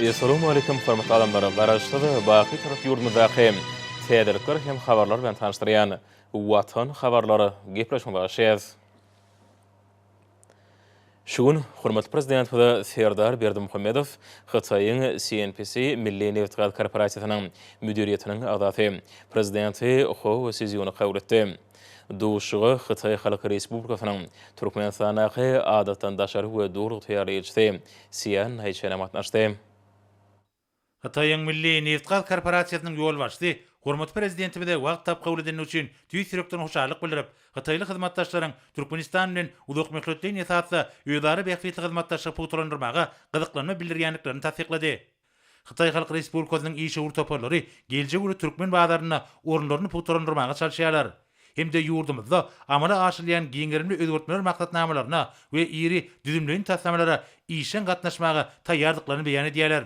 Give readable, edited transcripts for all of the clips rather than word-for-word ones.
Essalawmaleýkim hormatly adamlar! Garaşsyz, baky Bitarap ýurdumyzdaky täzelikler hem habarlar bilen tanyşdyrýan Watan habarlar gepleşigine başlaýarys. Şu gün hormatly Prezidentimiz Serdar Berdimuhamedow Hytaýyň CNPC Milli nebitgaz korporasiýasynyň müdiriýetiniň agzasy, Prezidenti Ho Szýuny kabul etdi. Duşuşyga Hytaý Halk Respublikasynyň Türkmenistandaky Adatdan daşary we Doly ygtyýarly ilçisi Sýan Naýçen hem gatnaşdy. Hytaýyň Milli nebitgaz korporasiýasynyň ýolbaşçysy hormatly Prezidentimize wagt tapyp kabul edendigi üçin tüýs ýürekden hoşallyk bildirip, hytaýly hyzmatdaşlaryň Türkmenistan bilen uzakmöhletleýin esasda özara bähbitli hyzmatdaşlygy pugtalandyrmaga gyzyklanma bildirýändiklerini tassyklady. Hytaý Halk Respublikasynyň işewür toparlary geljek uly türkmen bazarynda orunlaryny pugtalandyrmaga çalyşýarlar hem-de ýurdumyzda amala aşyrylýan giň gerimli özgertmeler maksatnamalaryna we iri düzümleýin taslamalara işjeň gatnaşmaga taýýardyklaryny beýan edýärler.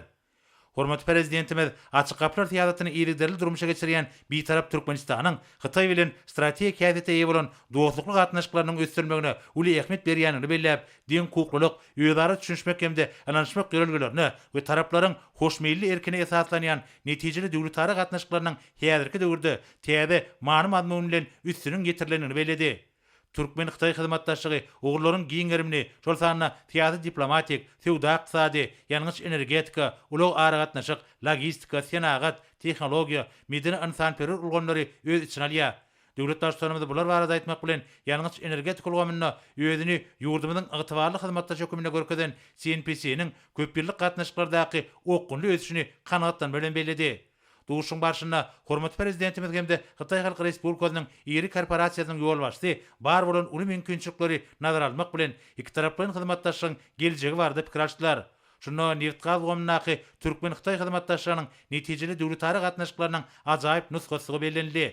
Hormatly Prezidentimiz Açyk gapylar syýasatyny yzygiderli durmuşa geçirýän Bitarap Türkmenistanyň Hytaý bilen strategik häsiýete eýe bolan dostlukly gatnaşyklarynyň ösdürilmegine uly ähmiýet berýändigini belläp, deňhukuklylyk, özara düşünişmek hem-de ynanyşmak ýörelgelerine we taraplaryň hoşmeýilli erkine esaslanýan netijeli döwletara gatnaşyklarynyň häzirki döwürde täze many-mazmun bilen üstüniň ýetirilendigini belledi. Türkmen-hytaý hyzmatdaşlygy ugurlaryň giň gerimini, şol sanda syýasy-diplomatik, söwda-ykdysady, ýangyç-energetika, ulag-aragatnaşyk, logistika, senagat, tehnologiýa, medeni-ynsanperwer ulgamlary öz içine alýar. Döwlet Baştutanymyz bular barada aýtmak bilen, ýangyç-energetika ulgamynda özüni ýurdumyzyň ygtybarly hyzmatdaşy hökmünde görkezen CNPC-niň köpýyllyk gatnaşyklardaky okgunly ösüşini kanagatlanma bilen belledi. Duşuşygyň barşynda hormatly Prezidentimiz hem-de Hytaý Halk Respublikasynyň iri korporasiýasynyň ýolbaşçysy bar bolan uly mümkinçilikleri nazara almak bilen, ikitaraplaýyn hyzmatdaşlygyň geljegi barada pikir alyşdylar. Şunda nebitgaz ulgamyndaky türkmen-hytaý hyzmatdaşlygynyň netijeli döwletara gatnaşyklarynyň ajaýyp nusgasydygy bellenildi.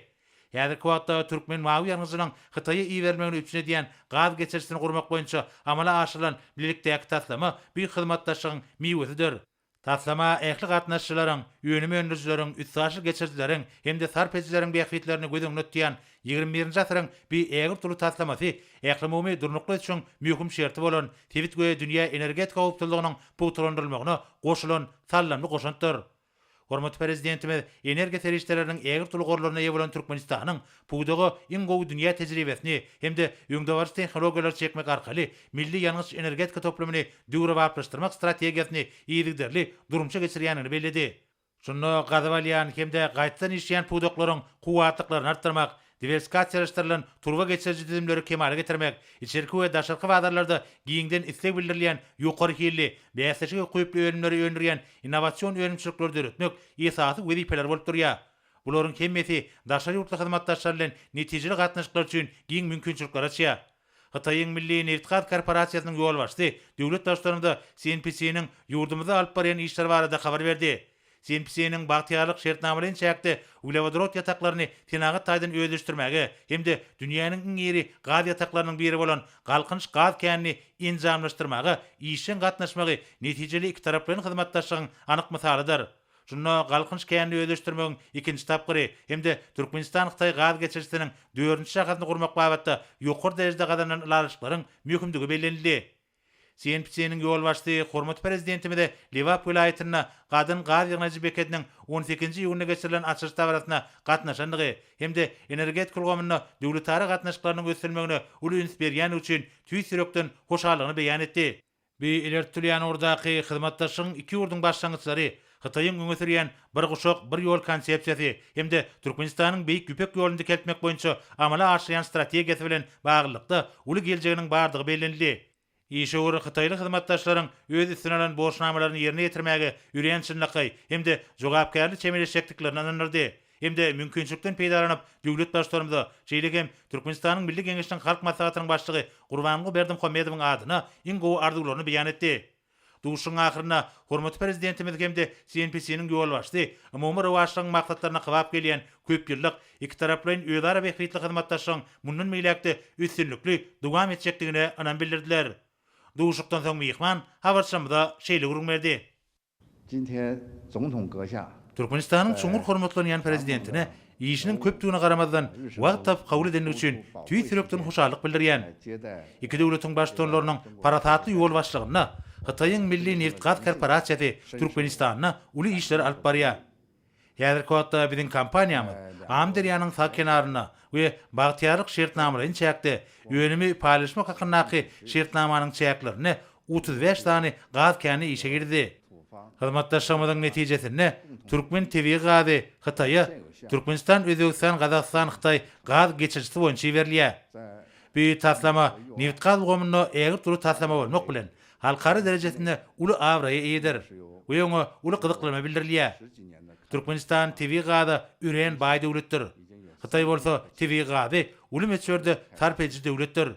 Häzirki wagtda türkmen mawy ýangyjynyň Hytaýa iberilmegini üpjün edýän gaz geçirijisini gurmak boýunça amala aşyrylan bilelikdäki taslama bu hyzmatdaşlygyň miwesidir. Taslama ähli gatnaşyjylaryň, önüm öndürijileriň, üstaşyr geçirijileriň hem-de sarp edijileriň bähbitlerini göz öňünde tutýan ýigrimi birinji asyryň bu ägirt uly taslamasy ählumumy durnukly ösüşiň möhüm şerti bolan sebit we dünýä energetika howpsuzlygynyň pugtalandyrylmagyna goşulan saldamly goşantdyr. Hormatly Prezidentimiz energiýa serişdeleriniň ägirt uly gorlaryna eýe bolan Türkmenistanyň pudaga iň gowy dünýä tejribesini hem-de öňdebaryjy tehnologiýalary çekmek arkaly milli ýangyç-energetika toplumyny döwrebaplaşdyrmak strategiýasyny yzygiderli durmuşa geçirýändigini belledi. Şunda gazyp alýan hem-de gaýtadan işleýän pudaklaryň kuwwatlyklaryny artdyrmak, Diwersifikasiýalaşdyrylan turba geçiriji düzümleri kemala getirmek, içerki we daşarky bazarlarda giňden isleg bildirilýän ýokary hilli, bäsleşige ukyply önümleri öndürýän innowasion önümçilikleri döretmek esasy wezipeler bolup durýar. Bularyň hemmesi daşary ýurtly hyzmatdaşlar bilen netijeli gatnaşyklar üçin giň mümkinçilikleri açýar. Hytaýyň Milli nebitgaz korporasiýasynyň ýolbaşçysy döwlet Baştutanymyza CNPC-niň ýurdumyzda alyp barýan işleri barada habar berdi. CNPC-niň Bagtyýarlyk şertnamalaýyn çäkde uglewodorod ýataklaryny senagat taýdan özleşdirmäge hem-de dünýäniň iň iri gaz ýataklarynyň biri bolan Galkynyş gaz känini enjamlaşdyrmaga işjeň gatnaşmagy netijeli ikitaraplaýyn hyzmatdaşlygyň anyk mysalydyr. Şunda Galkynyş känini özleşdirmegiň ikinji tapgyry hem-de Türkmenistan-Hytaý gaz geçirijisiniň dördünji şahasyny gurmak babatda ýokary derejede gazanylan ylalaşyklaryň möhümdigi bellenildi. CNPC-niň ýolbaşçysy hormatly Prezidentimize Lebap welaýatynda Gadyn gaz ýygnaýjy bekediniň on sekizinji iýunda geçirilen açylyş dabarasyna gatnaşandygy hem-de energetika ulgamynda döwletara gatnaşyklarynyň ösdürilmegine uly üns berýändigi üçin tüýs ýürekden hoşallygyny beýan etdi. Bu ileri tutulýan ugurdaky hyzmatdaşlygyň iki ýurduň başlangyçlary, Hytaýyň öňe sürýän Bir guşak, bir ýol konsepsiýasy hem-de Türkmenistanyň Beýik Ýüpek ýoluny dikeltmek boýunça amala aşyrýan strategiýasy bilen baglylykda uly geljeginiň bardygy bellenildi. Işewür hytaýly hyzmatdaşlaryň öz üstüne alan borçnamalaryny ýerine ýetirmäge örän çynlakaý hem-de jogapkärli çemeleşjekdiklerine ynandyrdy. Hem-de mümkinçilikden peýdalanyp, döwlet Baştutanymyza, şeýle hem Türkmenistanyň Milli Geňeşiniň Halk Maslahatynyň Başlygy Gurbanguly Berdimuhamedowyň adyna iň gowy arzuwlaryny beýan etdi. Duşuşygyň ahyrynda hormatly Prezidentimiz hem-de CNPC-niň ýolbaşçysy umumy rowaçlygyň maksatlaryna kybap gelýän köpýyllyk, ikitaraplaýyn özara bähbitli hyzmatdaşlygyň mundan beýläk-de üstünlikli dowam etjekdigine ynam bildirdiler. Duşuşykdan soň myhman habarçymyza şeýle gürrüň berdi. Türkmenistanyň çuňňur hormatlanýan Prezidentine işiniň köpdügine garamazdan, wagt tapyp kabul edendigi üçin tüýs ýürekden hoşallyk bildirýän. Iki döwletiň Baştutanlarynyň parasatly ýolbaşçylygynda. Hytaýyň Milli nebitgaz korporasiýasy Türkmenistanda uly işleri alyp barýar. Häzirki wagtda biziň kompaniýamyz Amyderýanyň sag kenarynda we Bagtyýarlyk şertnamalaýyn çäkde önümi paýlaşmak hakyndaky şertnamanyň çäklerinde 35 sany gaz känini işe girizdi. Hyzmatdaşlygymyzyň netijesinde türkmen tebigy gazy Hytaýa Türkmenistan-Özbegistan-Gazagystan-Hytaý gaz geçirijisi boýunça iberilýär. Bu taslama nebitgaz ulgamynda ägirt uly taslama bolmak bilen, halkara derejesinde uly abraýa eýedir we oňa uly gyzyklanma bildirilýär. Türkmenistan tebigy gaza örän baý döwletdir. Hytaý bolsa tebigy gazy uly möçberde sarp ediji döwletdir.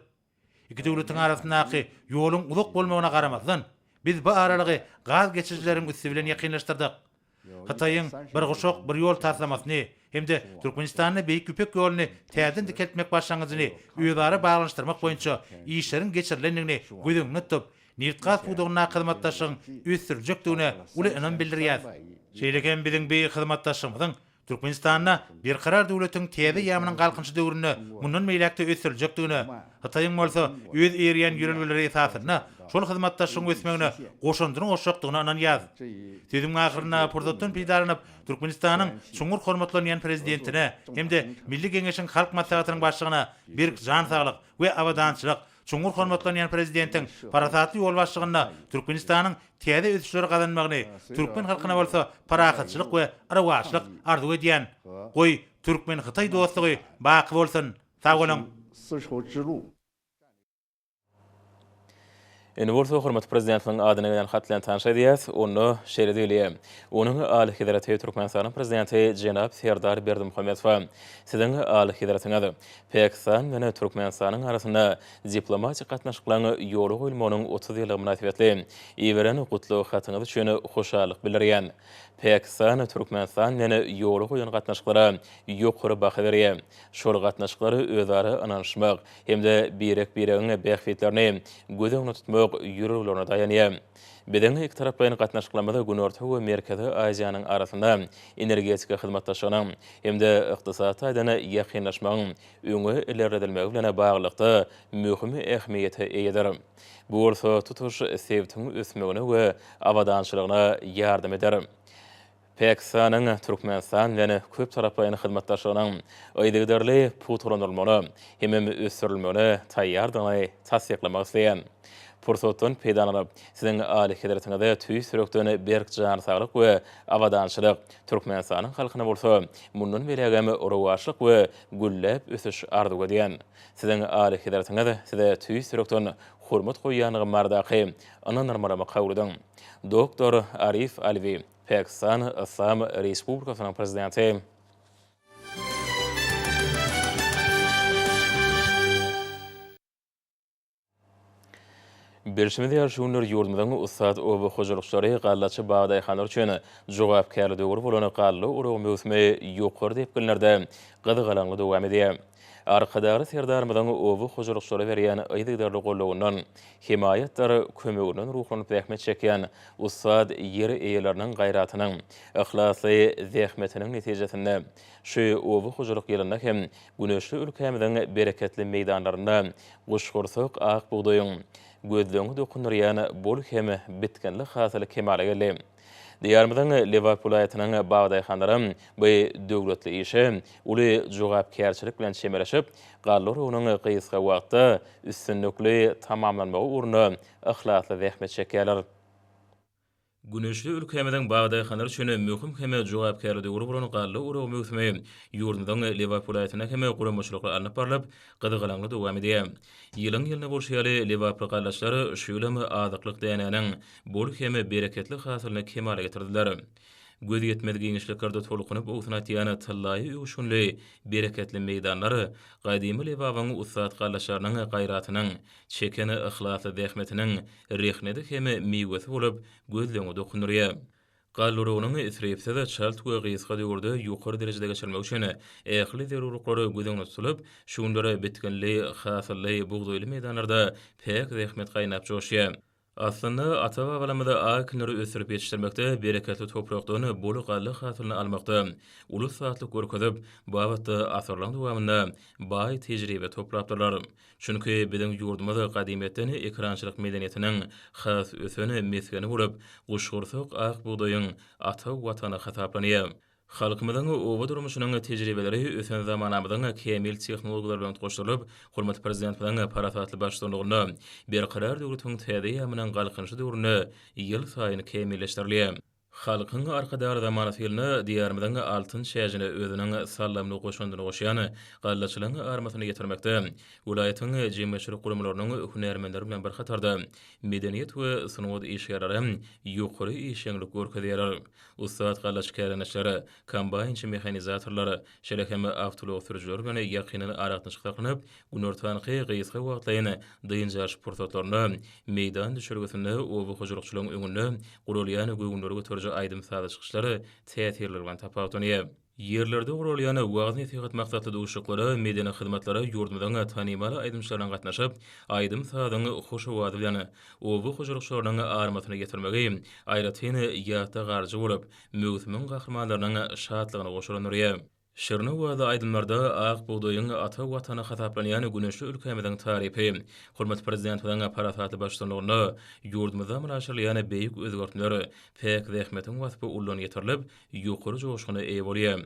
Iki döwletiň arasyndaky ýoluň uzak bolmagyna garamazdan, biz bu aralygy gaz geçirijileriň üsti bilen ýakynlaşdyrdyk. Hytaýyň Bir guşak, bir ýol taslamasyny hem-de Türkmenistanda Beýik Ýüpek ýoluny täzeden dikeltmek başlangyjyny özara baglanyşdyrmak boýunça işleriň geçirilendigini göz öňünde tutup, nebitgaz pudagyndaky hyzmatdaşlygyň ösdüriljekdigine uly ynam bildirýäris. Şeýle hem biziň bu hyzmatdaşlygymyzyň Türkmenistanda Berkarar döwletiň täze eýýamynyň Galkynyşy döwründe mundan beýläk-de ösdüriljekdigine, Hytaýyň bolsa öz eýerýän ýörelgeleri esasynda şol hyzmatdaşlygyň ösmegine goşandyny goşjakdygyna ynanýarys. Sözümiň ahyrynda pursatdan peýdalanyp, Türkmenistanyň çuňňur hormatlanýan Prezidentine hem-de Milli Geňeşiň Halk Maslahatynyň Başlygyna berk jan saglyk we abadançylyk, Çuňňur hormatlanýan Prezidentiň parasatly ýolbaşçylygynda Türkmenistanyň täze ösüşleri gazanmagyny, türkmen halkyna bolsa parahatçylyk we rowaçlyk arzuw edýän. Goý, türkmen-hytaý dostlugy baky bolsun! Sag boluň! Indi bolsa hormatly Prezidentimiziň adyna gelen hat bilen tanyş edýäs. Onda şeýle diýilýär, Onuň Alyhezreti Türkmenistanyň Prezidenti jenap Serdar Berdimuhamedowa, Siziň Alyhezretiňiz, Pakistan bilen Türkmenistanyň arasynda diplomatik gatnaşyklaryň ýola goýulmagynyň 30 ýyllygy mynasybetli iberen gutlag hatyňyz üçin hoşallyk bildirýän. Pakistan Türkmenistan bilen ýola goýan gatnaşyklara ýokary baha berýär. Şol gatnaşyklar özara ynanyşmak hem-de birek-biregiň bähbitlerini göz öňünde tutmak ýörelgelerine daýanýar. Biziň ikitaraplaýyn gatnaşyklarymyz Günorta we Merkezi Aziýanyň arasynda energetika hyzmatdaşlygynyň hem-de ykdysady taýdan ýakynlaşmagyň öňe ilerledilmegi bilen baglylykda möhüm ähmiýete eýedir. Bu bolsa tutuş sebitiň ösmegine we abadançylygyna ýardam eder. Pakistanyň Türkmenistan bilen köptaraplaýyn hyzmatdaşlygynyň yzygiderli pugtalandyrylmagyna hemem ösdürilmegine taýýardygyny tassyklamak isleýän. Pursatdan peýdalanyp, Siziň Alyhezretiňize tüýs ýürekden berk jan saglyk we abadançylyk, Türkmenistanyň halkyna bolsa mundan beýlägem rowaçlyk we gülläp ösüş arzuw edýän. Siziň Alyhezretiňiz Size tüýs ýürekden hormat goýýandygym baradaky ynandyrmalamy kabul ediň. Doktor Arif Alwi, Pakistan Yslam Respublikasynyň Prezidenti. Bilşimiz ýaly, şu günler ýurdumyzyň ussat oba hojalykçylary gallaçy bagdaýhanlar üçin jogapkärli döwür bolan galla oragy möwsümi ýokary depginlerde gyzgalaňly dowam edýär. Arkadagly Serdarymyzyň oba hojalykçylara berýän yzygiderli goldawyndan, hemaýatdyr kömeginden ruhlanyp zähmet çekýän ussat ýer eýeleriniň gaýratynyň, yhlasly zähmetiniň netijesinde şu oba hojalyk ýylynda hem güneşli ülkämiziň bereketli meýdanlarynda guşgursak ak bugdaýyň gözleňi dokundyrýan bol hem bitginli hasyly kemala geldi. Diýarymyzyň Lebap welaýatynyň bagdaýhanlaram bu döwletli işe uly jogapkärçilik bilen çemeleşip, galla oragynyň gysga wagtda üstünlikli tamamlanmagy ugrunda yhlasly zähmet çekýärler. Güneşli ülkämiziň bagdaýhanlary üçin möhüm hem jogapkärli döwür bolan galla oragy möwsümi ýurdumyzyň Lebap welaýatynda hem guramaçylykly alnyp barlyp, gyzgalaňly dowam edýär. Ýylyň-ýylyna bolşy ýaly, lebaply gallaçylar şu ýylam azyklyk dänäniň bol hem bereketli hasylyny kemala getirdiler. Gözýetmez giňişliklerde tolkunyp owsun atýan tyllaýy öwüşginli bereketli meýdanlar gadymy Lebabyň ussat gallaçlarynyň gaýratynyň, çeken yhlasly zähmetiniň rehnedi hem miwesi bolup gözleňi dokundyrýar. Galla uragynyň isripsiz, çalt we gysga döwürde ýokary derejede geçirilmegi üçin ähli zerurlyklar göz öňünde tutulyp, şu günler bitginli, hasylly, bugdaýly meýdanlarda päk zähmet gaýnap joşýar. Aslynda, ata-babalarymyz ak ekinleri ösdürip ýetişdirmekde, bereketli toprakdan bol galla hasylyny almakda uly ussatlyk görkezip, bu babatda asyrlaryň dowamynda baý tejribe toplapdyrlar. Çünki biziň ýurdumyz gadymyýetden ekerançylyk medeniýetiniň has ösen mesgeni bolup, guşgursak ak bugdaýyň ata Watany hasaplanýar. Halkymyzyň oba durmuşynyň tejribeleri ösen zamanamyzyň kämil tehnologiýalary bilen utgaşdyrylyp, hormatly Prezidentimiziň parasatly baştutanlygynda Berkarar döwletiň täze eýýamynyň Galkynyşy döwründe ýylsaýyn kämilleşdirilýär. Halkyň Arkadagly zamanasy ýylynda Diýarymyzyň altyn çäjine özüniň saldamly goşandyny goşýan gallaçylaryň armasyny ýetirmekde welaýatyň jemgyýetçilik guramalarynyň hünärmenleri bilen bir hatarda medeniýet we sungat işgärleri hem ýokary işjeňlik görkezýärler. Ussat gallaçy kärendeçiler, kombaýnçy-mehanizatorlar, şeýle hem awtoulag sürüjileri bilen ýakyndan aragatnaşyk saklanyp, günortanky gysga wagtlaýyn dynç alyş pursatlarynda meýdan düşelgesinde oba hojalykçylaryň öňünde guralýan göwünleri göteriji aýdym-sazly çykyşlar täsirliligi bilen tapawutlanýar. Ýerlerde guralýan wagyz-nesihat maksatly duşuşyklara, medeni hyzmatlara ýurdumyzyň tanymal aýdymçylarynyň gatnaşyp, aýdym-sazyň hoş owazy bilen oba hojalykçylarynyň armasyny ýetirmegi aýratyn ýatda galyjy bolup, möwsümiň gahrymanlarynyň şatlygyny goşalandyrýar. Şirin owazly aýdymlarda ak bugdaýyň ata Watany hasaplanýan güneşli ülkämiziň tarypy, hormatly Prezidentimiziň parasatly baştutanlygynda ýurdumyzda amala aşyrylýan beýik özgertmeler, päk zähmetiň waspy ullan ýetirilip, ýokary joşguna eýe bolýar.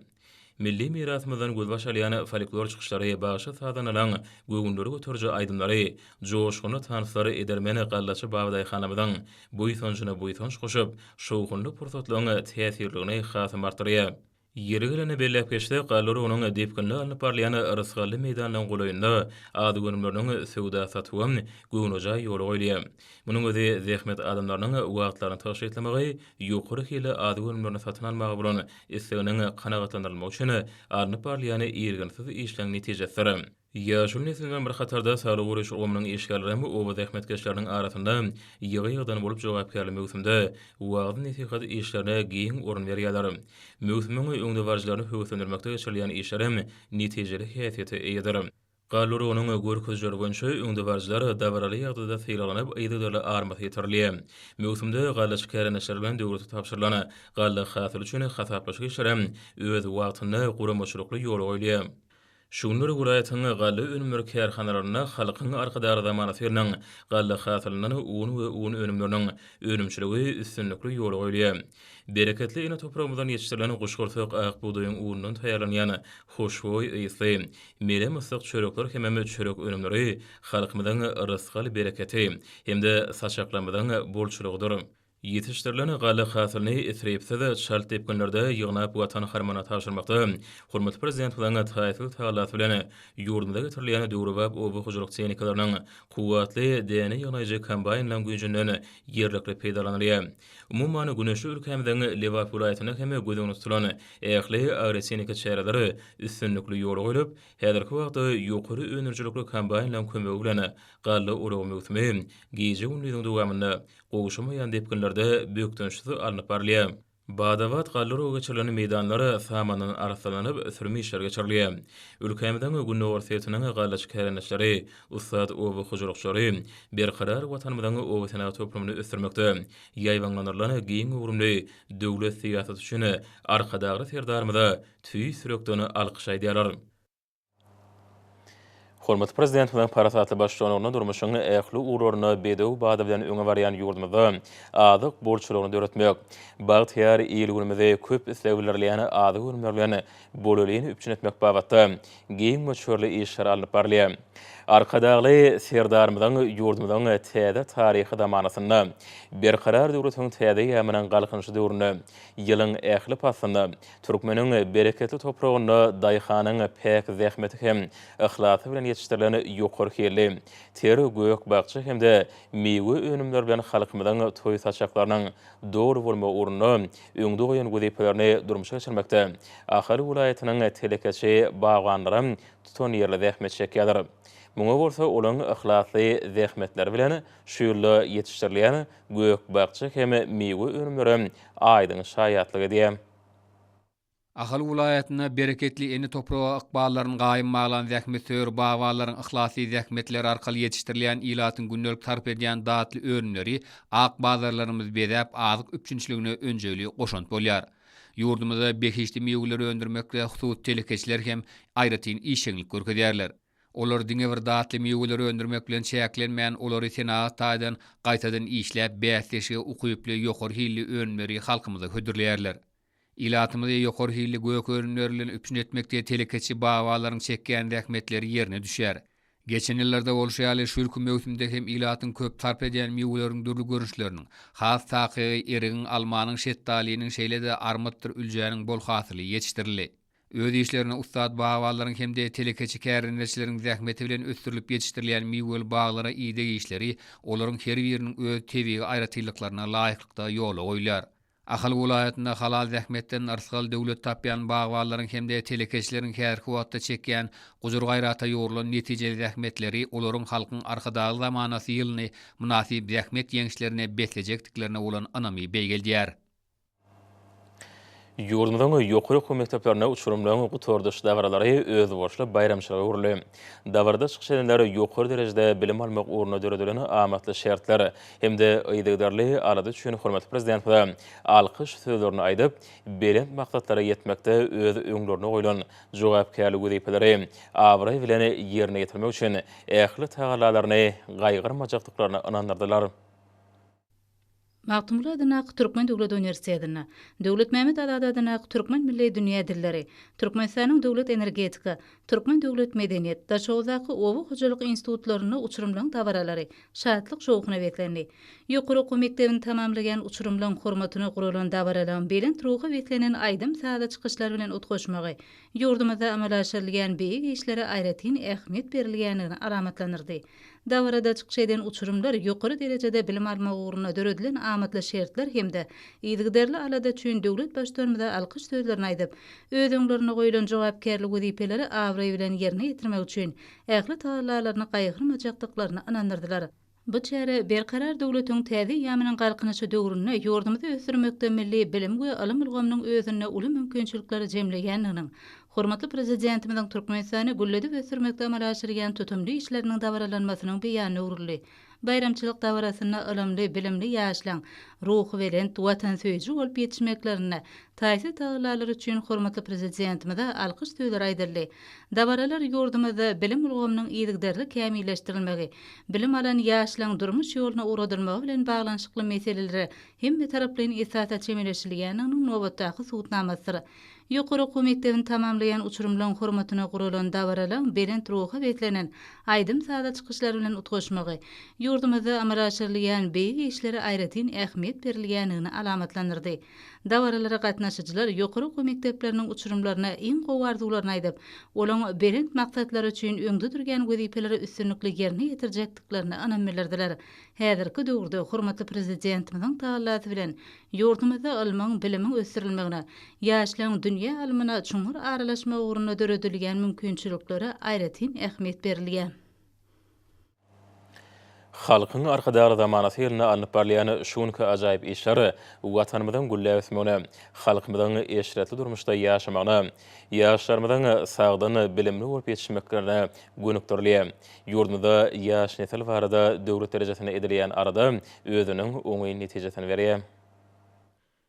Milli mirasymyzdan gözbaş alýan folklor çykyşlary, bagşy-sazandalaryň göwünleri göteriji aýdymlary, joşgunly tanslar edermen gallaçy babadaýhanlarymyzyň buýsanjyna buýsanç goşup, şowhunly pursatlaryň täsirligini hasam artdyrýar. Ýeri gelende belläp geçsek, galla urugynyň depginli alnyp barylýan rysgally meýdanlaryň golaýynda azyk önümleriniň söwda-satuwam göwnejaý ýola goýulýar. Munuň özi zähmet adamlarynyň wagtlaryny tygşytlamagy, ýokary hilli azyk önümlerini satyn almaga bolan isleginiň kanagatlandyrylmagy üçin alnyp barylýan irginsiz işleň netijesidir. Ýaşuly nesil bilen bir hatarda saglygy goraýyş ulgamynyň işgärleri hem oba zähmetkeşleriniň arasynda ýygy-ýygydan bolup jogapkärli möwsümde wagyz-nesihat işlerine giň orun berýärler. Möwsümiň öňdebaryjylaryny höweslendirmekde geçirilýän işler hem netijeli häsiýete eýedir. Galla urugynyň görkezijileri boýunça öňdebaryjylar dabaraly ýagdaýda sylaglanyp, yzygiderli armasy ýetirilýär. Möwsümde gallaçy kärendeçiler bilen döwlete tabşyrylan galla hasyly üçin hasaplaşyk işleri öz wagtynda guramaçylykly ýola goýulýar. Şu günler welaýatyň galla önümleri kärhanalarynda Halkyň Arkadagly zamanasy ýylynyň galla hasylyndan un we un önümleriniň önümçiligi üstünlikli ýola goýulýar. Bereketli ene topragymyzdan ýetişdirilen guşgursak ak bugdaýyň unundan taýýarlanýan hoşboý ysly, mele-myssyk çörekler hemem çörek önümleri halkymyzyň rysgal-bereketi hem-de saçaklarymyzyň bolçulygydyr. Ýetişdirilen galla hasylyny isripsiz, çalt depginlerde ýygnap Watan harmanyna tabşyrmakda hormatly Prezidentimiziň taýsyz tagallasy bilen ýurdumyza getirilýän döwrebap oba hojalyk tehnikalarynyň, kuwwatly däne ýygnaýjy kombaýnlaryň güýjünden ýerlikli peýdalanylýar. Umuman, güneşli ülkämiziň Lebap welaýatynda hem göz öňünde tutulan ähli agrotehniki çäreler üstünlikli ýola goýlup, häzirki wagtda ýokary öndürijilikli kombaýnlaryň kömegi bilen galla oragy möwsümi gije-gündiziň dowamynda gowşamaýan depginlerde bökdençsiz alnyp barylýar. Bada-bat galla oragy geçirilen meýdanlar samandan arassalanyp, sürüm işleri geçirilýär. Ülkämiziň gündogar sebitiniň gallaçy kärendeçileri, ussat oba hojalykçylary berkarar Watanymyzyň oba-senagat toplumyny ösdürmekde ýaýbaňlandyrylan giň göwrümli döwlet syýasaty üçin Arkadagly Serdarymyza tüýs ýürekden alkyş aýdýarlar. Hormatly Prezidentimiziň parasatly baştutanlygynda durmuşyň ähli ugurlarynda bedew bady bilen öňe barýan ýurdumyzda azyk bolçulygyny döretmek, bagtyýar il-günümizi köp isleg bildirilýän azyk önümleri bilen bolelin üpjün etmek babatda giň möçberli işler alnyp barylýar. Arkadagly Serdarymyzyň ýurdumyzyň täze taryhy zamanasynda, Berkarar döwletiň täze eýýamynyň Galkynyşy döwründe ýylyň ähli paslynda Türkmeniň bereketli topragynda daýhanyň päk zähmeti hem yhlasy bilen ýetişdirilen ýokary hilli, ter gök-bakja hem-de miwe önümleri bilen halkymyzyň toý saçaklarynyň doly bolmagy ugrunda öňde goýan wezipelerini durmuşa geçirmekde Ahal welaýatynyň telekeçi bagbanlary tutanýerli zähmet çekýärler. Muňa bolsa olaryň yhlasly zähmetleri bilen şu ýylda ýetişdirilýän gök-bakja hem miwe önümleri aýdyň şaýatlyk edýär. Ahal welaýatynda bereketli ene topraga ykballaryny gaýym baglan zähmetsöýer bagbanlaryň yhlasly zähmetleri arkaly ýetişdirilýän ilatyň gündelik sarp edýän datly önümleri ak bazarlarymyzy bezäp, azyk üpjünçiligine önjeýli goşant bolýar. Ýurdumyzda behişdi miweleri öndürmekde hususy telekeçiler hem aýratyn işjeňlik görkezýärler. Olar diňe bir datly miweleri öndürmek bilen çäklenmän, olary senagat taýdan gaýtadan işläp, bäsleşige ukyply ýokary hilli önümleri halkymyza hödürleýärler. Ilatymyzy ýokary hilli gök önümleri bilen üpjün etmekde telekeçi bagbanlaryň çekýän zähmetleri ýerine düşýär. Geçen ýyllarda bolşy ýaly, şu ýylky möwsümde hem ilatyň köp sarp edýän miweleriň dürli görnüşleriniň, has takygy, erigiň, almanyň, şetdalynyň, şeýle-de armytdyr üljäniň bol hasyly ýetişdirildi. Öz işlerine ussat bagbanlaryň hem-de telekeçi kärendeçileriň zähmeti bilen ösdürilip ýetişdirilýän miweli baglara ideg işleri olaryň her biriniň öz tebigy aýratynlyklaryna laýyklykda ýola goýulýar. Ahal welaýatynda halal zähmetden yrsgal-döwlet tapýan bagbanlaryň hem-de telekeçileriň häzirki wagtda çekýän gujur-gaýrata ýugrulan netijeli zähmetleri olaryň Halkyň Arkadagly zamanasy ýylyny mynasyp zähmet ýeňişlerine beslejekdiklerine bolan ynamy beýgeldýär. Ýurdumyzyň ýokary okuw mekdeplerinde uçurymlaryň gutardyş dabaralary özboluşly baýramçylyga öwrüldi. Dabarada çykyş edenler ýokary derejede bilim almak ugrunda döredilen amatly şertler hem-de yzygiderli alada üçin hormatly Prezidentimize alkyş sözlerini aýdyp, belent maksatlara ýetmekde öz öňlerinde goýlan jogapkärli wezipeleri abraý bilen ýerine ýetirmek üçin ähli tagallalaryny gaýgyrmajakdyklaryna ynandyrdylar. Magtymguly adyndaky Türkmen döwlet uniwersitetinde, Döwletmämmet Azady adyndaky Türkmen milli dünýä dilleri, Türkmenistanyň Döwlet energetika, Türkmen döwlet medeniýet, Daşoguzdaky oba hojalyk institutlarynda uçurymlaryň dabaralary şatlyk-şowhuna beslendi. Ýokary okuw mekdebini tamamlaýan uçurymlaryň hormatyna guralan dabaralaryň belent ruha beslenen aýdym-sazly çykyşlar bilen utgaşmagy ýurdumyzda amala aşyrylýan beýik işlere aýratyn ähmiýet berilýändigini alamatlandyrdy. Dabarada çykyş eden uçurymlar ýokary derejede bilim almak ugrunda döredilen amatly şertler hem-de yzygiderli alada üçin döwlet Baştutanymyza alkyş sözlerini aýdyp, öz öňlerinde goýlan jogapkärli wezipeleri abraý bilen ýerine ýetirmek üçin ähli tagallalaryny gaýgyrmajakdyklaryna ynandyrdylar. Bu çäre Berkarar döwletiň täze eýýamynyň Galkynyşy döwründe ýurdumyzy ösdürmekde milli bilim we ylym ulgamynyň özünde uly mümkinçilikleri jemleýändiginiň, Hormatly Prezidentimiziň Türkmenistany gülledip ösdürmekde amala aşyrýan tutumly işleriniň dabaralanmasynyň beýanyna öwrüldi. Baýramçylyk dabarasynda ylymly, bilimli ýaşlaň ruhubelent, watansöýüji bolup ýetişmeklerinde taýsyz tagallalary üçin hormatly Prezidentimize alkyş sözleri aýdyldy. Dabaralar ýurdumyzda bilim ulgamynyň yzygiderli kämilleşdirilmegi, bilim alan ýaşlaň durmuş ýoluna ugradylmagy bilen baglanyşykly meselelere hemmetaraplaýyn esasda çemeleşilýändiginiň nobatdaky subutnamasydyr. Ýokary okuw mekdebini tamamlaýan uçurymlaryň hormatyna guralan dabaralaryň belent ruha beslenen aýdym-sazly çykyşlar bilen utgaşmagy, ýurdumyzda amala aşyrylýan beýik işlere aýratyn ähmiýet berilýändigini alamatlandyrdy. Dabaralara gatnaşyjylar ýokary okuw mekdepleriniň uçurymlaryna iň gowy arzuwlaryny aýdyp, olaň belent maksatlary üçin öňde durýan wezipeleri üstünlikli ýerine ýetirjekdiklerine ynam bildirdiler. Häzirki döwürde hormatly Prezidentimiziň tagallasy bilen ýurdumyzda ylmyň, bilimiň ösdürilmegine, ýaşlaryň dünýä ylmyna çuňňur aralaşmagy ugrunda döredilýän mümkinçiliklere aýratyn ähmiýet berilýär. Halkyň Arkadagly zamanasy ýylynda alnyp barylýan şu günki ajaýyp işler Watanymyzyň gülläp ösmegine, halkymyzyň eşretli durmuşda ýaşamagyna, ýaşlarymyzyň sagdyn, bilimli bolup ýetişmeklerine gönükdirilýär. Ýurdumyzda ýaş nesil barada döwlet derejesinde edilýän alada özüniň oňyn netijesini berýär.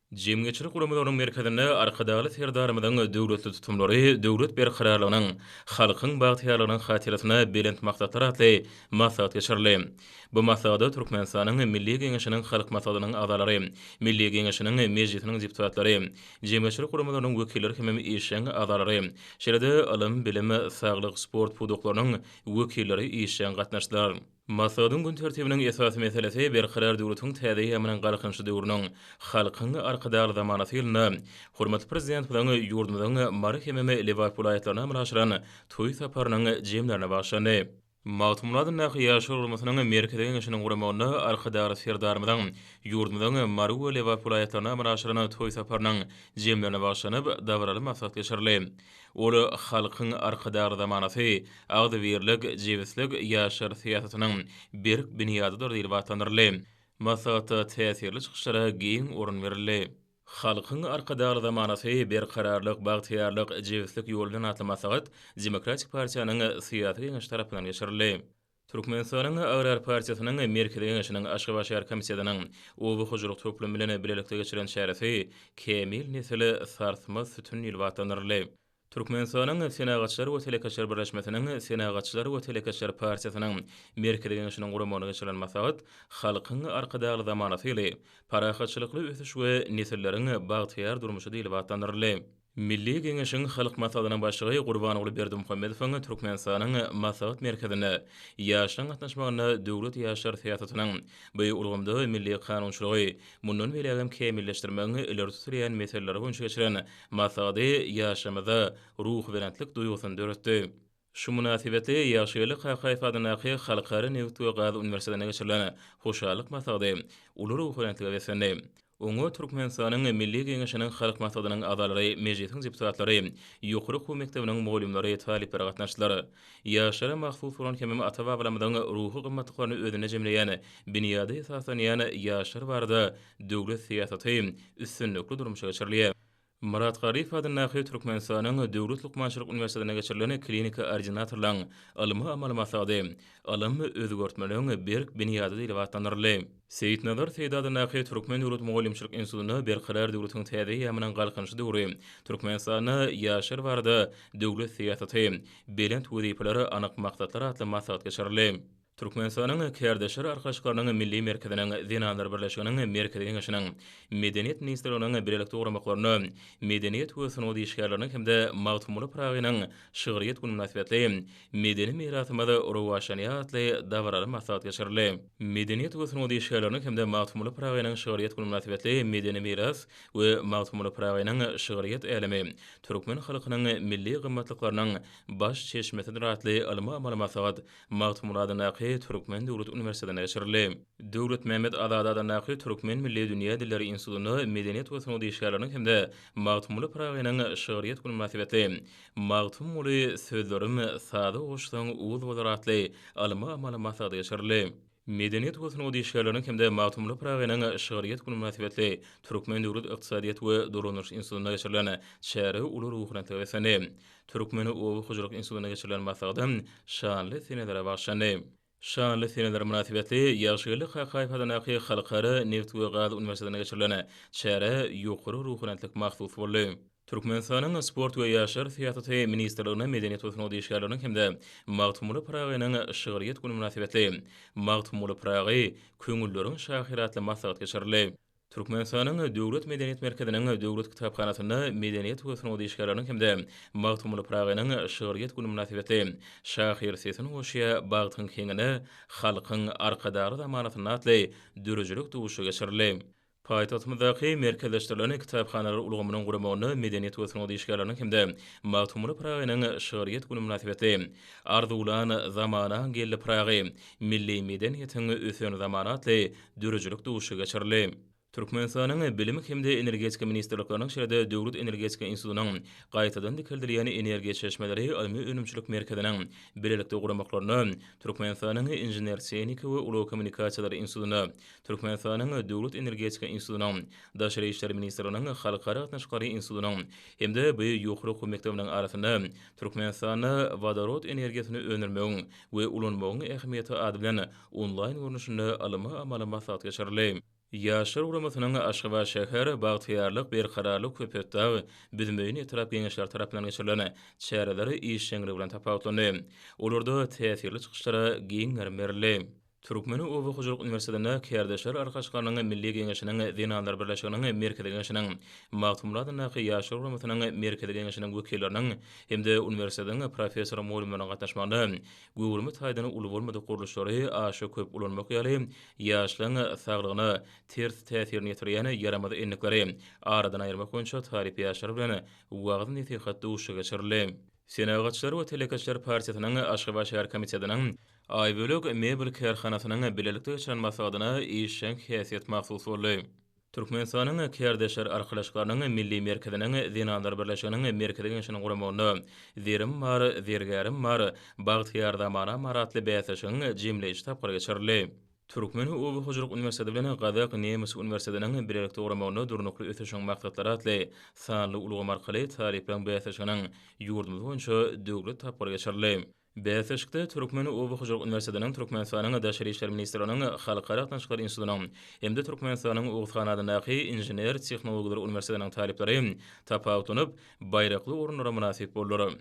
Jemgyýetçilik guramalarynyň merkezinde Arkadagly Serdarymyzyň döwletli tutumlary döwlet berkararlygynyň, halkyň bagtyýarlygynyň hatyrasyna belent maksatlar atly maslahat geçirildi. Bu maslahata Türkmenistanyň Milli Geňeşiniň Halk Maslahatynyň agzalary, Milli Geňeşiniň Mejlisiniň deputatlary, jemgyýetçilik guramalarynyň wekilleri hemem işjeň agzalary, şeýle-de ylym, bilim, saglyk, sport pudaklarynyň wekilleri işjeň gatnaşdylar. Maslahatyň gün tertibiniň esasy meselesi Berkarar döwletiň täze eýýamynyň Galkynyşy döwrüniň Halkyň Arkadagly zamanasy ýylynda hormatly Prezidentimiziň ýurdumyzyň Mary hemem Lebap welaýatlaryna amala aşyran toý saparynyň jemlerine bagyşlandy. Magtymguly adyndaky Ýaşlar guramasynyň Merkezi Geňeşiniň guramagynda Arkadagly Serdarymyzyň ýurdumyzyň Mary we Lebap welaýatlaryna amala aşyran toý saparynyň jemlerine bagyşlanyp, dabaraly maslahat geçirildi. Ol Halkyň Arkadagly zamanasy, agzybirlik, jebislik ýaşlar syýasatynyň berk binýadydyr diýlip atlandyryldy. Maslahatda täsirli çykyşlara giň orun berildi. Halkyň Arkadagly zamanasy, berkararlyk, bagtyýarlyk, jebislik ýoly bilen atly maslahat Demokratik partiýanyň Syýasy geňeşi tarapyndan geçirildi. Türkmenistanyň Agrar partiýasynyň Merkezi Geňeşiniň Aşgabat şäher komitetiniň oba hojalyk toplumy bilen bilelikde geçiren çäresi Kämil nesil sarsmaz sütün diýlip atlandyryldy. Türkmenistanyň Senagatçylar we telekeçiler birleşmesiniň Senagatçylar we telekeçiler partiýasynyň Merkezi Geňeşiniň guramagynda geçirilen maslahat Halkyň Arkadagly zamanasy ýyly, parahatçylykly ösüş we nesilleriň bagtyýar durmuşy diýlip atlandyryldy. Milli Geňeşiň Halk Maslahatynyň Başlygy Gurbanguly Berdimuhamedowyň Türkmenistanyň Maslahat merkezinde ýaşlaryň gatnaşmagynda döwlet ýaşlar syýasatynyň bu ulgamda milli kanunçylygy mundan beýlägem kämilleşdirmegiň ileri tutulýan meseleleri boýunça geçiren maslahaty ýaşlarymyzda ruhubelentlik duýgusyny döretdi. Şu mynasybetli Ýagşygeldi Kakaýew adyndaky Halkara nebit we gaz uniwersitetinde geçirilen hoşallyk maslahaty uly ruhubelentlige beslendi. Oňa Türkmenistanyň Milli Geňeşiniň Halk Maslahatynyň agzalary, Mejlisiň deputatlary, ýokary okuw mekdebiniň mugallymlary, talyplary gatnaşdylar. Ýaşlara mahsus bolan hemem ata-babalarymyzyň ruhy gymmatlyklaryny özünde jemleýän binýada esaslanýan ýaşlar barada döwlet syýasaty üstünlikli durmuşa geçirilýär. Myrat Garyýew adyndaky Türkmenistanyň Döwlet lukmançylyk uniwersitetinde geçirilen kliniki ordinatorlaryň ylmy-amaly maslahaty Ylym, özgertmeleň berk binýady diýlip atlandyryldy. Seýitnazar Seýdi adyndaky Türkmen döwlet mugallymçylyk institutynda Berkarar döwletiň täze eýýamynyň Galkynyşy döwri, Türkmenistanda ýaşlar barada döwlet syýasaty, belent wezipeler, anyk maksatlar atly maslahat geçirildi. Türkmenistanyň Kärdeşler arkalaşyklarynyň Milli merkeziniň, Zenanlar birleşiginiň Merkezi Geňeşiniň, Medeniýet ministrliginiň bilelikde guramaklarynda Medeniýet we sungat işgärleriniň hem-de Magtymguly Pyragynyň şygryýet güni mynasybetli Medeni mirasymyz rowaçlanýar atly dabaraly maslahat geçirildi. Medeniýet we sungat işgärleriniň hem-de Magtymguly Pyragynyň şygryýet güni mynasybetli Medeni miras we Magtymguly Pyragynyň şygryýet älemi, türkmen halkynyň milli gymmatlyklarynyň baş çeşmesidir atly ylmy-amaly maslahat Magtymguly adyndaky Türkmen döwlet uniwersitetinde geçirildi. Döwletmämmet Azady adyndaky Türkmen milli dünýä dilleri institutynda Medeniýet we sungat işgärleriniň hem-de Magtymguly Pyragynyň şygryýet güni mynasybetli Magtymguly, sözlerim saza goşsaň uz bolar atly ylmy-amaly maslahat geçirildi. Medeniýet we sungat işgärleriniň hem-de Magtymguly Pyragynyň şygryýet güni mynasybetli Türkmen döwlet ykdysadyýet we dolandyryş institutynda geçirilen çäre uly ruhubelentlige beslendi. Türkmen oba hojalyk institutynda geçirilen maslahat şanly senelere bagyşlandy. Şanly seneler mynasybetli Ýagşygeldi Kakaýew adyndaky Halkara nebit we gaz uniwersitetinde geçirilen çärä ýokary ruhubelentlik mahsus boldy. Türkmenistanyň Sport we ýaşlar syýasaty ministrliginde Medeniýet we sungat işgärleriniň hem-de Magtymguly Pyragynyň şygryýet güni mynasybetli Magtymguly Pyragy, köňülleriň şahyry atly maslahat geçirildi. Türkmenistanyň Döwlet medeniýet merkeziniň Döwlet kitaphanasynda Medeniýet we sungat işgärleriniň hem-de Magtymguly Pyragynyň şygryýet güni mynasybetli Şahyr sesini goşýar bagtyň heňine, Halkyň Arkadagly zamanasynda atly döredijilik duşuşygy geçirildi. Paýtagtymyzdaky Merkezleşdirilen kitaphanalar ulgamynyň guramagynda Medeniýet we sungat işgärleriniň hem-de Magtymguly Pyragynyň şygryýet güni mynasybetli Arzuwlan zamanaň geldi Pyragy, milli medeniýetiň ösen zamany atly döredijilik duşuşygy geçirildi. Türkmenistanyň Bilim hem-de Energetika ministrlikleriniň şeýle-de Döwlet energetika institutynyň Gaýtadan dikeldilýän energiýa çeşmeleri ylmy-önümçilik merkeziniň bilelikde guramaklarynda Türkmenistanyň Inžener-tehniki we ulag kommunikasiýalary institutynda Türkmenistanyň Döwlet energetika institutynyň, Daşary işler ministrliginiň Halkara gatnaşyklary institutynyň hem-de bu ýokary okuw mekdebiniň arasynda Türkmenistanda wodorod energiýasyny öndürmegiň we ulanmagyň ähmiýeti ady bilen onlaýn görnüşinde ylmy-amaly maslahat geçirildi. Ýaşlar guramasynyň Aşgabat şäher, Bagtyýarlyk, Berkararlyk, Köpetdag, Büzmeýin etrap Geňeşleri tarapyndan geçirilen çäreler işjeňligi bilen tapawutlandy. Olarda täsirli çykyşlara giň gerim berildi. Türkmen oba hojalyk uniwersitetinde Kärdeşler arkalaşyklarynyň Milli Geňeşiniň Zenanlar birleşiginiň Merkezi Geňeşiniň Magtymguly adyndaky Ýaşlar guramasynyň Merkezi Geňeşiniň wekilleriniň hem-de uniwersitetiň professor-mugallymlarynyň gatnaşmagynda göwrümi taýdan uly bolmadyk gurluşlary aşa köp ulanmak ýaly ýaşlaryň saglygyna ters täsirini ýetirýän ýaramaz endikleri aradan aýyrmak boýunça talyp ýaşlar bilen wagyz-nesihat duşuşygy geçirildi. Senagatçylar we telekeçiler partiýasynyň Aşgabat şäher komitetiniň Aýbölek mebel kärhanasynyň bilelikde geçiren maslahatyna işjeň häsiýet mahsus boldy. Türkmenistanyň Kärdeşler arkalaşyklarynyň Milli merkeziniň Zenanlar birleşiginiň Merkezi Geňeşiniň guramagynda Zerim bar, zergärim bar, bagtyýar zamanam bar atly bäsleşigiň jemleýji tapgyry geçirildi. Türkmen oba hojalyk uniwersiteti bilen Gazak nemes uniwersitetiniň bilelikde guramagynda Durnukly ösüşiň maksatlary atly sanly ulgam arkaly talyplaryň bäsleşiginiň ýurdumyz boýunça döwlet tapgyry geçirildi. Bäsleşikde Türkmen oba hojalyk uniwersitetiniň, Türkmenistanyň Daşary işler ministrliginiň Halkara gatnaşyklary institutynyň hem-de Türkmenistanyň Oguz han adyndaky Inžener-tehnologiýalar uniwersitetiniň talyplary tapawutlanyp, baýrakly orunlara mynasyp boldular.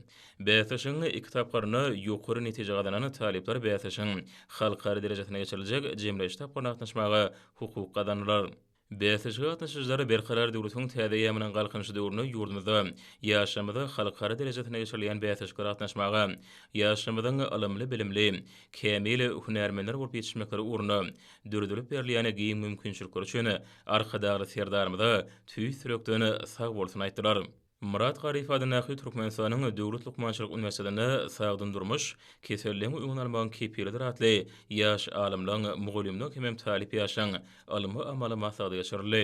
Bäsleşigiň iki tapgyrynda ýokary netije gazanan talyplar bäsleşigiň halkara derejesinde geçiriljek jemleýji tapgyryna gatnaşmaga hukuk gazandylar. Bäsleşige gatnaşyjylar Berkarar döwletiň täze eýýamynyň Galkynyşy döwründe ýurdumyzda ýaşlarymyza halkara derejesinde geçirilýän bäsleşiklere gatnaşmaga, ýaşlarymyzyň ylymly-bilimli, kämil hünärmenler bolup ýetişmekleri ugrunda döredilip berilýän giň mümkinçilikler üçin Arkadagly Serdarymyza tüýs ýürekden sagbolsun aýtdylar. Myrat Garyýew adyndaky Türkmenistanyň Döwlet lukmançylyk uniwersitetinde Sagdyn durmuş, keselligiň öňüni almagyň kepilidir atly ýaş alymlaryň, mugallymlaryň hemem talyp ýaşlaryň ylmy-amaly maslahaty geçirildi.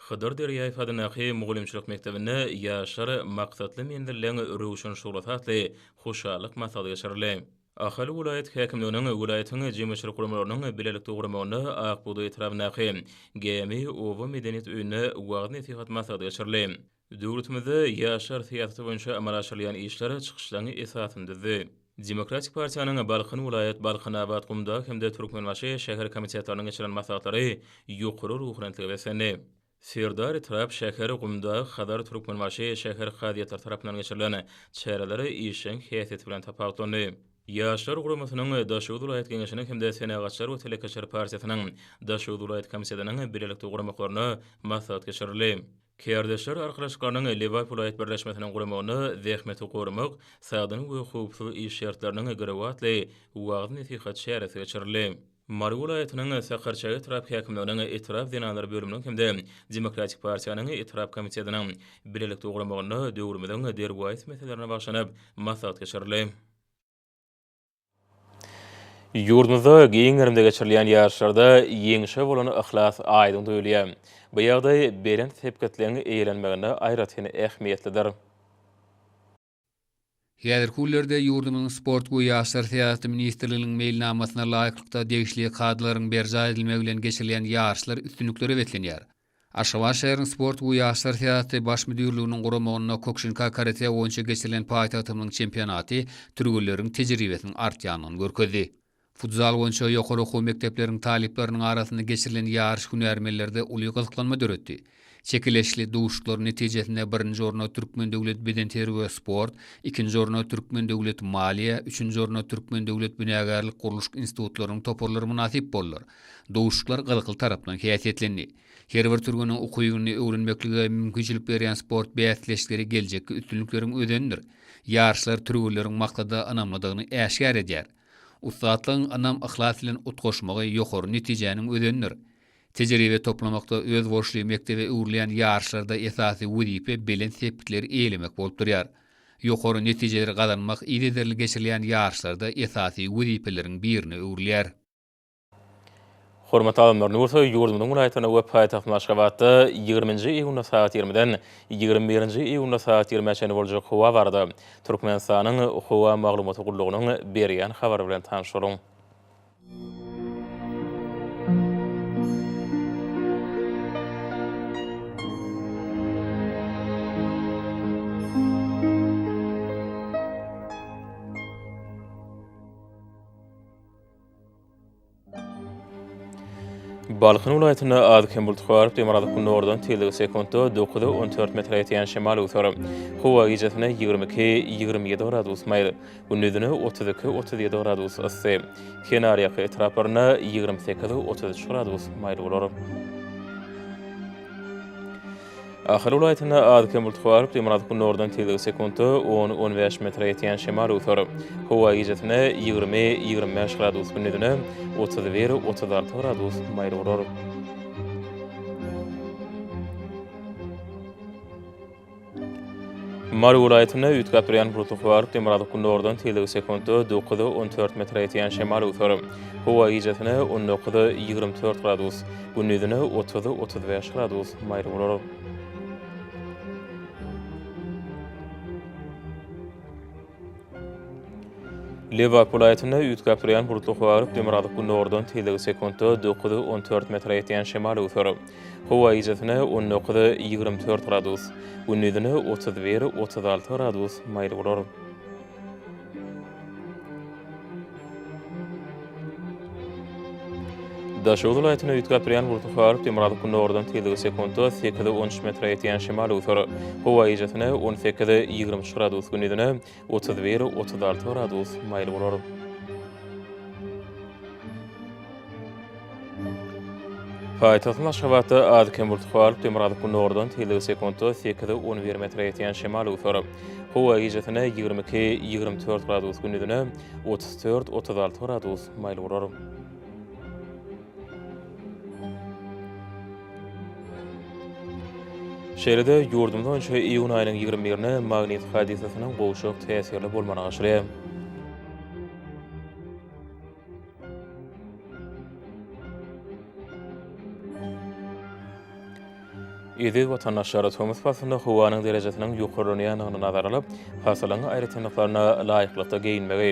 Hydyr Derýaýew adyndaky mugallymçylyk mekdebinde Ýaşlar maksatly menzilleň röwşen şuglasy atly hoşallyk maslahaty geçirildi. Ahal welaýat häkimliginiň, welaýatyň jemgyýetçilik guramalarynyň bilelikde guramagynda Ak bugdaý etrabyndaky Gämi oba medeniýet öýünde wagyz-nesihat maslahaty geçirildi. Döwletimizde ýaşlar syýasaty boýunça amala aşyrylýan işler çykyşlaryň esasyny düzdi. Demokratik partiýanyň Balkan welaýat, Balkanabat, Gumdag hem-de Türkmenbaşy şäher komitetleriniň geçiren maslahatlary ýokary ruhubelentlige beslendi. Serdar etrap, şäher, Gumdag, Hazar, Türkmenbaşy şäher kazyýetleri tarapyndan geçirilen çäreler işjeň häsiýeti bilen tapawutlandy. Ýaşlar guramasynyň Daşoguz welaýat Geňeşiniň hem-de Senagatçylar we telekeçiler partiýasynyň Daşoguz welaýat komitetiniň bilelikde guramaklarynda maslahat geçirildi. Kärdeşler arkalaşyklarynyň Lebap welaýat birleşmesiniň guramagynda Zähmeti goramak, sagdyn we howpsuz iş şertleriniň girewi atly wagyz-nesihat çäresi geçirildi. Mary welaýatynyň Sakarçäge etrap häkimliginiň etrap zenanlar bölüminiň hem-de Demokratik partiýanyň etrap komitetiniň bilelikde guramagynda döwrümiziň derwaýys meselelerine bagyşlanyp maslahat geçirildi. Ýurdumyzda giň gerimde geçirilýän ýaryşlarda ýeňşe bolan yhlas aýdyň duýulýar. Bu ýagdaý belent sepgitleň eýelenmeginde aýratyn ähmiýetlidir. Häzirki günlerde ýurdumyzyň Sport we ýaşlar syýasaty ministrliginiň meýilnamasyna laýyklykda degişli kadalaryň berjaý edilmegi bilen geçirilýän ýaryşlar üstünliklere beslenýär. Aşgabat şäheriniň Sport we ýaşlar syýasaty baş müdirliginiň guramagynda Kokşinka karate boýunça geçirilen paýtagtymyzyň çempionaty türgenleriň tejribesiniň artýandygyny görkezdi. Futzal boýunça ýokary okuw mekdepleriň talyplarynyň arasynda geçirilen ýaryş hünärmenlerde uly gyzyklanma döretdi. Çekeleşikli duşuşyklaryň netijesinde birinji orna Türkmen döwlet bedenterbiýe we sport, ikinji orna Türkmen döwlet maliýe, üçünji orna Türkmen döwlet binagärlik-gurluşyk institutlarynyň toparlary mynasyp boldular. Duşuşyklar gyzykly tarapdan häsiýetlendi. Her bir türgeniň ukybyny öwrenmeklige mümkinçilik berýän sport bäsleşikleri geljekki üstünlikleriň özenidir. Ýaryşlar türgenleriň maksada ynamlydygyny äşgär edýär. Ussatlygyň ynam-yhlas bilen utgaşmagy ýokary netijäniň özenidir. Tejribe toplamakda özboluşly mekdebe öwrülýän ýaryşlarda esasy wezipe belent sepgitleri eýelemek bolup durýar. Ýokary netijeleri gazanmak yzygiderli geçirilýän ýaryşlarda esasy wezipeleriň birine öwrülýär. Hormatly alymlar, indi bolsa ýurdumyzyň welaýatlarynda we paýtagtymyz Aşgabatda ýigriminji iýunda sagat ýigrimiden ýigrimi birinji iýunda sagat ýigrimä çenli boljak howa barada Türkmenistanyň Howa maglumaty gullugynyň berýän habary bilen tanyş boluň. Balkan welaýatynda az-kem bulut garyp, demirgazyk-gündogardan tizligi sekuntda dokuza 14 metre ýetýän şemal öwser. Howa gijesine 22, 27 gradus maýyl, gündizine 32, 37 gradus yssy. Kenarýaka etraplarynda 28, 33 gradus maýyl bolar. Ahal welaýatynda az-kem bulut garyp, demirgazyk-gündogardan tizligi sekuntda on, on bäş metre ýetýän şemal öwser. Howa gijesine 20, 25 gradus, gündizine 31, 36 gradus maýyl bolar. Mary welaýatynda üýtgäp durýan bulutly howa bolup, demirgazyk-gündogardan tizligi sekuntda dokuza 14 metre ýetýän şemal öwser. Howa gijesine 19-a 24 gradus, gündizine 30-a 35 gradus maýyl bolar. Lebap welaýatynda üýtgäp durýan bulutly howa bolup, demirgazyk-gündogardan tizligi sekuntda 9, 14 metre ýetýän şemal öwser. Howa gijesine 19, 24 gradus, gündizine 31, 36 gradus maýyl bolar. Daşoguz welaýatynda üýtgäp durýan bulutly howa bolup, demirgazyk-gündogardan tizligi sekuntda 8, 13 metre ýetýän şemal öwser. Howa gijesine 18, 23 gradus, gündizine 31, 36 gradus maýyl bolar. Paýtagtymyz Aşgabatda az-kem bulutly howa bolup, demirgazyk-gündogardan tizligi sekuntda 8, 11 metre ýetýän şemal öwser. Howa gijesine 22, 24 gradus, gündizine 34, 36 gradus maýyl bolar. Şeýle-de, ýurdumyz boýunça iýun aýynyň 21-ine magnit hadysasynyň gowşak täsirli bolmagyna garaşylýar. Eziz watandaşlar, tomus paslynda howanyň derejesiniň ýokarlanýandygyny nazara alyp, pasylyň aýratynlyklaryna laýyklykda geýinmegi,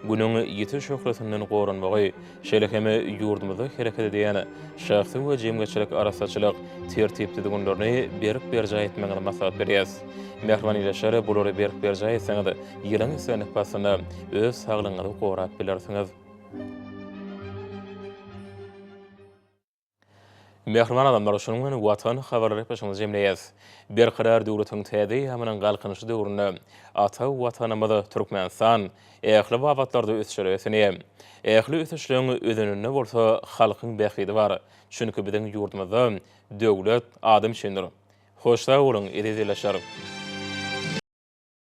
Günüň ýiti şöhlesinden goranmagy, şeýle hem ýurdumyzda hereket edýän şahsy we jemgyýetçilik arassaçylyk tertip-düzgünlerini berk berjaý etmegiňizi maslahat berýäris. Mähriban ildeşler, bulary berk berjaý etseňiz, ýylyň islendik paslynda öz saglygyňyzy gorap bilersiňiz. Mähriban adamlar, şunuň bilen Watan habarlar gepleşigimizi jemleýäris. Berkarar döwletiň täze eýýamynyň Galkynyşy döwründe ata Watanymyz Türkmenistan ähli babatlarda ösüşlere beslenýär. Ähli ösüşleň özeninde bolsa halkyň bähbidi bar. Çünki biziň ýurdumyzda döwlet adam üçindir. Hoş sag boluň, eziz ildeşler!